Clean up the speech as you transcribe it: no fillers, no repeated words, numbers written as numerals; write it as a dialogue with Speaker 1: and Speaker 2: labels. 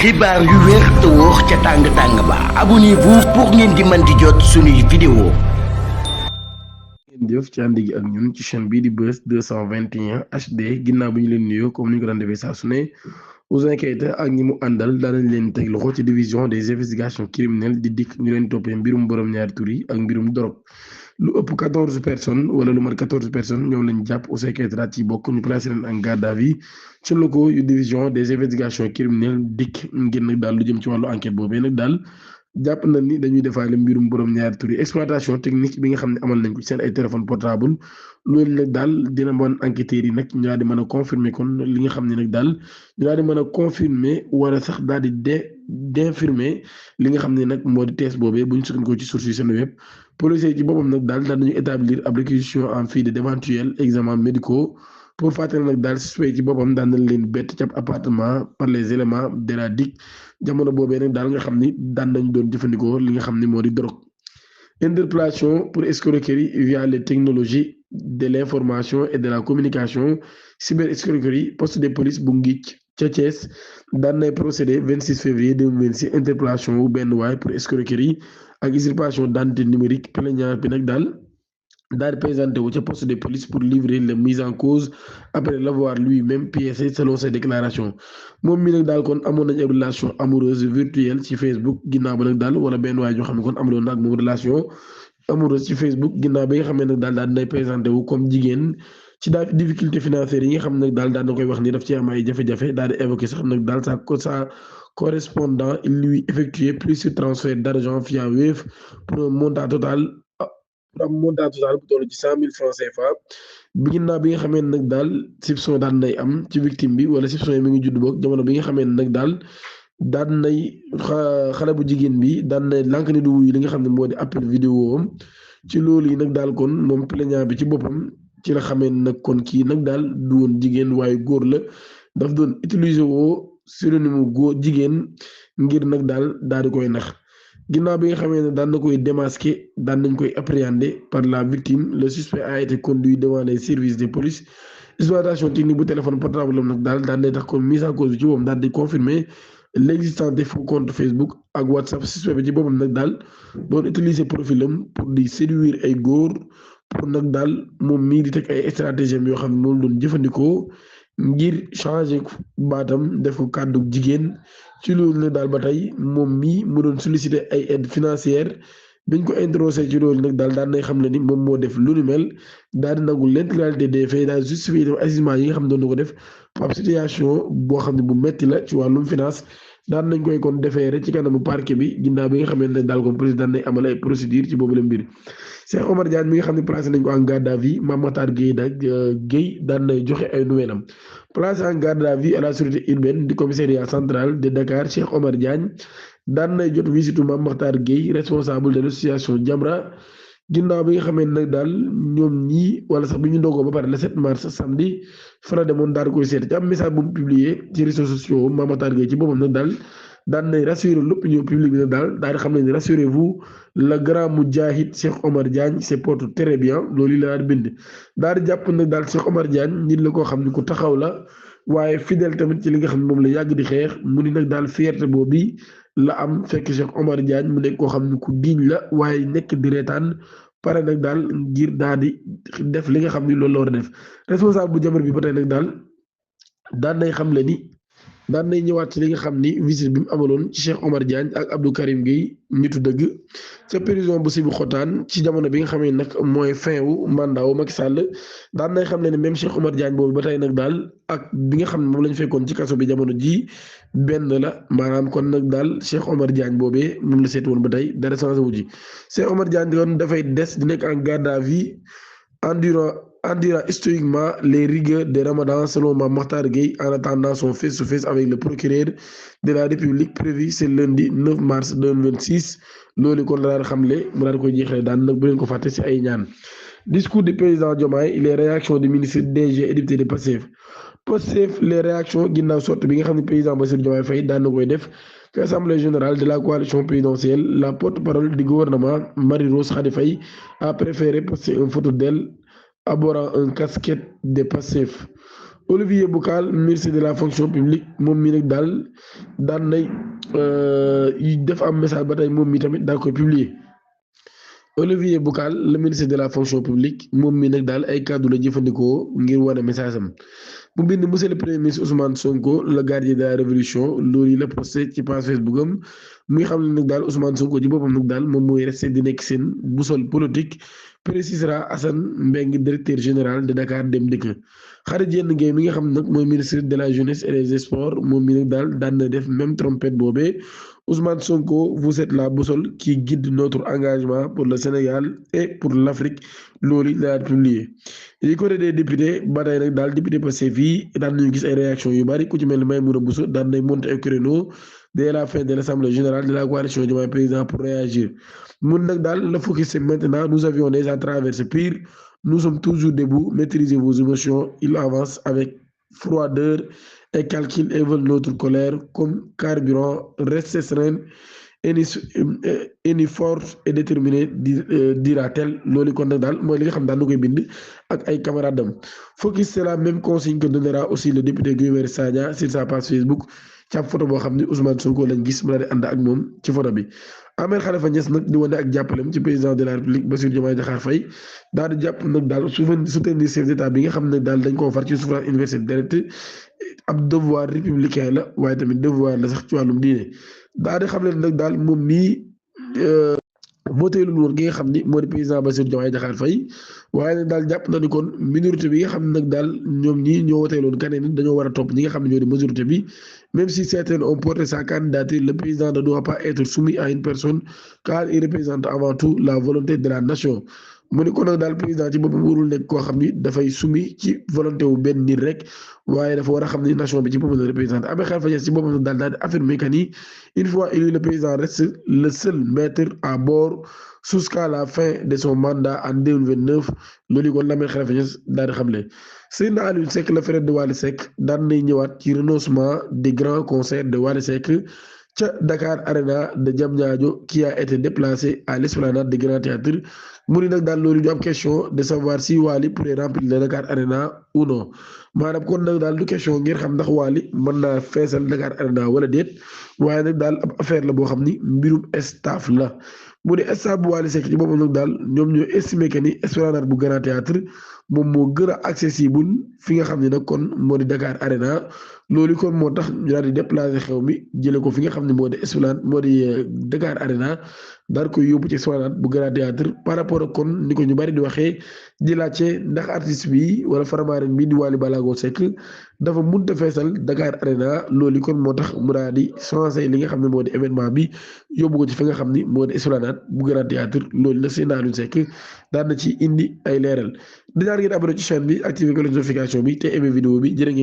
Speaker 1: xibaar yu wér te wóor ca tàng-tàng ba abonnez-vous pour ngeen di mën di jot suñuy vidéo.
Speaker 2: jëf ci ànd gi ak ñun ci chaîne bii di Buzz 221 HD ginnaaw bi ñu leen nuyoo comme ni ñu ko daan defee saa su ne Ouzin Keita ak ñi mu àndal daanañ leen teg loxo ci division des investigations criminelles di dikk ñu leen toppee mbirum borom ñaari tur yi ak mbirum dorog lu ëpp 14 personnes wala lu mat 14 personnes ñoom lañ jàpp Ouzin Keita daal ci bokk ñu placé leen en garde à vue ci locaux yu division des investigations criminelles dikk ngir nag daal lu jëm ci wàllu enquête boobee nag daal jàpp na ni dañuy defaale mbirum borom ñaari tur yi exploitation technique bi nga xam ne amal nañ ko seen ay téléphone portable loolu nag daal dina mën enquêteurs yi nag ñu daal di mën a confirmer kon li nga xam ne nag daal ñu daal di mën a confirmer wala sax daal di d'infirmer li nga xam ne nag moo di thèse boobee bu ñu sukkandikoo ci source yi seen web policiers ci boppam nag daal nañu établir ab réquisition en vue d'éventuels examens médicaux pour fàttali nag daal suspect ci boppam daan nañ leen bett ca appartement par les éléments de la DIC jamono boobee nag daal nga xam ni daan nañ doon jëfandikoo li nga xam ni moo di drogue. Interpellation pour escroquerie via les technologies de l'information et de la communication cyber-escroquerie poste de police bu Ngith ca Thiès daan nay procédé 26 février 2026 interpellation wu benn waay pour escroquerie ak usurpation d'identité numérique plaignant bi nag daal di présenté wu ca poste de police pour livrer la mise en cause après l'avoir lui-même piécé selon ses déclarations moom mi nag daal kon amoon nañ ay relation amoureuse virtuelle ci Facebook ginnaaw ba nag daal wala benn waay joo xam ne kon amaloon na ak moom relation amoureuse ci Facebook ginnaaw bi nga xam ne nag daal dinay présenté wu comme jigéen ci daal difficulté financière yi nga xam ne nag daal na koy wax ni daf ci am ay jafe-jafe daal di évoqué sax nag daal sa correspondant il lui effectué plusieurs transferts d'argent via Wave pour un montant total bu toll ci 100 000 francs CFA bi ginnaaw bi nga xamee ne nag daal soupçon daan nay am ci victime bi wala soupçon yi mi ngi judd boog jamono bi nga xamee ne nag daal daan nay xale bu jigéen bi daan nay lànk ni du wuyu li nga xam ne moo di appel vidéo am ci loolu yi nag daal kon moom plaignant bi ci boppam ci la xamee ne nag kon kii nag daal du woon jigéen waaye góor la daf doon utiliser woo pseudonyme góor jigéen ngir nag daal di koy nax. ginnaaw bi nga xamee ne daan na koy démasquer daan nañ koy appréhender par la victime le suspect a été conduit devant les services de police exploitation technique bu téléphone portable am nag daal daan day tax kon mise en cause bi ci boppam daal di confirmer l'existence des faux comptes Facebook ak WhatsApp suspect bi ci boppam nag daal doon utiliser profil am pour di séduire ay góor pour nag daal moom mii di teg ay stratégie yoo xam ne moom doon jëfandikoo ngir changer baatam def ko kàddu jigéen ci loolu nag daal ba tey moom mii mu doon solliciter ay aide financière biñ ko introsé ci loolu nag daal daan nay xam ne ni moom moo def lu ni mel daal di nangu l'intégralité des faits daal justifié def assisment yi nga xam ne doon na ko def ab situation boo xam ne bu metti la ci wàllum finance daan nañ koy kon defee rek ci kanamu parquet bi ginnaaw bi nga xam ne daal kon président nay amal ay procédure ci boobu la mbir Cheikh Omar Diagne mi nga xam ne placé nañ ko en garde à vue Mame Matar Gueye daan nay joxe ay nouvelles am placé en garde à vue à la sûreté urbaine du commissariat central de Dakar Cheikh Omar Diagne daan nay jot visitu Mame Matar Gueye responsable de l'association Jamra ginnaaw bi nga xamee nag daal ñoom ñii wala sax bi ñu ndogoo ba pare le 7 mars samedi fara demoon daal koy seet ci am message bu mu publié ci réseaux sociaux Mame Matar Gueye ci boppam nag daal daan nay rassurer l'opinion publique bi nag daal di xam ne rassurez-vous le grand moudjahid Cheikh Omar Diagne se porte très bien loolu la daal di bind daal di jàpp nag daal Cheikh Omar Diagne nit la koo xam ne ku taxaw la waaye fidèle tamit ci li nga xam ne moom la yàgg di xeex mu ni nag daal fierté boobu la am fekk Cheikh Omar Diagne mu nekk koo xam ne ku diñ la waaye nekk di reetaan pare nag daal ngir daal di def li nga xam ni loolu la war a def responsable bu Jamra bi ba tey nag daal daan nay xam le ni daan nay ñëwaat ci li nga xam ni visite bi mu amaloon ci Cheikh Omar Diagne ak Abdou Karim Gueye nitu dëgg ca prison bu Sébikotane ci jamono bi nga xam ne nag mooy fin wu mandat wu Macky Sall daan nay xam ne même Cheikh Omar Diagne boobu ba tey nag daal ak bi nga xam ne moom lañ fekkoon ci kaso bi jamono ji benn la maanaam kon nag daal Cheikh Omar Diagne boobee moom la seet woon ba tey dara changé wu ji Cheikh Omar Diagne kon dafay des di nekk en garde à vue endurant stoïquement les rigueurs de Ramadan selon Mame Matar Gueye en attendant son face-to-face avec le procureur de la République prévu ce lundi 9 mars 2026 loolu kon la daan xamle mu daan koy jeexee daan nag bu leen ko fàtte ci ay ñaan discours du président Diomaye les réactions du ministre DG et député de Pastef les réactions ginnaaw sorte bi nga xam ne président Bassirou Diomaye Faye daan na koy def ci assemblée générale de la coalition présidentielle la porte-parole du gouvernement Marie-Rose Khady Faye a préféré poster une photo d'elle arborant un casquette de Pastef Olivier Boucal ministre de la fonction publique moom mi nag daal daan nay def am message ba tey moom mi tamit daa koy publier. Olivier Boucal le ministre de la fonction publique moom mi nag daal ay kàddu la jëfandikoo ngir wane message am mu bind monsieur le premier ministre Ousmane Sonko le gardien de la révolution loolu yi la posté ci page Facebook am muy xam ne nag daal Ousmane Sonko ci boppam nag daal moom mooy resté di nekk seen boussole politique précisera Assane Mbengue directeur général de Dakar Dem Dikk. Khady Diène Gaye mi nga xam ne nag mooy ministre de la jeunesse et des sports moom mi nag daal daan na def même trompette boobee. Ousmane Sonko, vous êtes la boussole qui guide notre engagement pour le Sénégal et pour l'Afrique loolu la publié. yi côté des députés ba tey nag daal député Pastef fii daan nañu gis ay réactions yu bari ku ci mel ni Maïmouna Bousso daan nay monter ay créneaux dès la fin de l'Assemblée générale de la coalition Diomaye Président pour réagir mun nag daal le focus c'est maintenant nous avions déjà traversé pire nous sommes toujours debout maîtrisez vos émotions il avance avec froideur et calcul et veulent notre colère comme carburant restez sereine forte et déterminée dira-t-elle loolu kon nag daal mooy li nga xam daal na koy bind ak ay camarades am focus c'est la même consigne que donnera aussi le député Guy Marius Sagna sur sa page Facebook ci ab photo boo xam ni Ousmane Sonko lañ gis mu daal di ànd ak moom ci photo bi. Ahmed Khalifa Niass nag di wane ak jàppalem ci président de la République Bassirou Diomaye Diakhar Faye daal di jàpp nag daal soutenir chef d'état bi nga xam ne daal dañ koo far ci suffrage universel direct ab devoir républicain la waaye tamit devoir la sax ci wàllum diine daal di xam leen nag daal moom mii moo teelul woon gi nga xam ni moo di président Bassirou Diomaye Diakhar Faye waaye nag daal jàpp na ni kon minorité bi nga xam ne nag daal ñoom ñii ñoo woteeloon keneen dañoo war a topp ñi nga xam ne ñoo di majorité bi même si certains ont porté sa candidature le président ne doit pas être soumis à une personne car il représente avant tout la volonté de la nation mu ni kon nag daal président ci boppam warul nekk koo xam ni dafay soumis ci volonté wu benn nit rek waaye dafa war a xam ni nation bi ci boppam la représente Ahmed Khalifa Niass ci boppam daal daal di affirmer que ni une fois élu le président reste le seul maître à bord jusqu'à la fin de son mandat en 2029 loolu kon Ahmed Khalifa Niass daal di xamle. Seydina Aliou Seck le frère de Wally Seck daan nay ñëwaat ci renoncement des grands concerts de Wally Seck ca Dakar Arena de Diamniadio qui a été déplacé à l'esplanade de Grand Théâtre mu ni nag daal loolu du am question de savoir si Wally pourrait remplir le Dakar Arena ou non maanaam kon nag daal du question ngir xam ndax Wally mën naa feesal Dakar Arena wala déet waaye nag daal ab affaire la boo xam ni mbirum staff la mu ne staff bu Wally Seck ci boppam nag daal ñoom ñoo estimé que ni esplanade bu Grand Théâtre moom moo gën a accessible fi nga xam ne nag kon moo di Dakar Arena loolu kon moo tax ñu daal di déplacer xew mi jëlee ko fi nga xam ne moo di esplanade moo di Dakar Arena daal koy yóbbu ci esplanade bu Grand Théâtre par rapport ak kon ni ko ñu bari di waxee di laajte ndax artiste bi wala faramaaren bi di Wally Ballago Seck dafa mënut a feesal Dakar Arena loolu kon moo tax mu daal di changé li nga xam ne moo di événement bi yóbbu ko ci fi nga xam ni moo di esplanade bu Grand Théâtre loolu nag Seydina Aliou Seck daan na ci indi ay leeral. di ñaan ngeen abonné ci chaîne bi activé ko notification bi te aimé vidéo bi jërë ngeen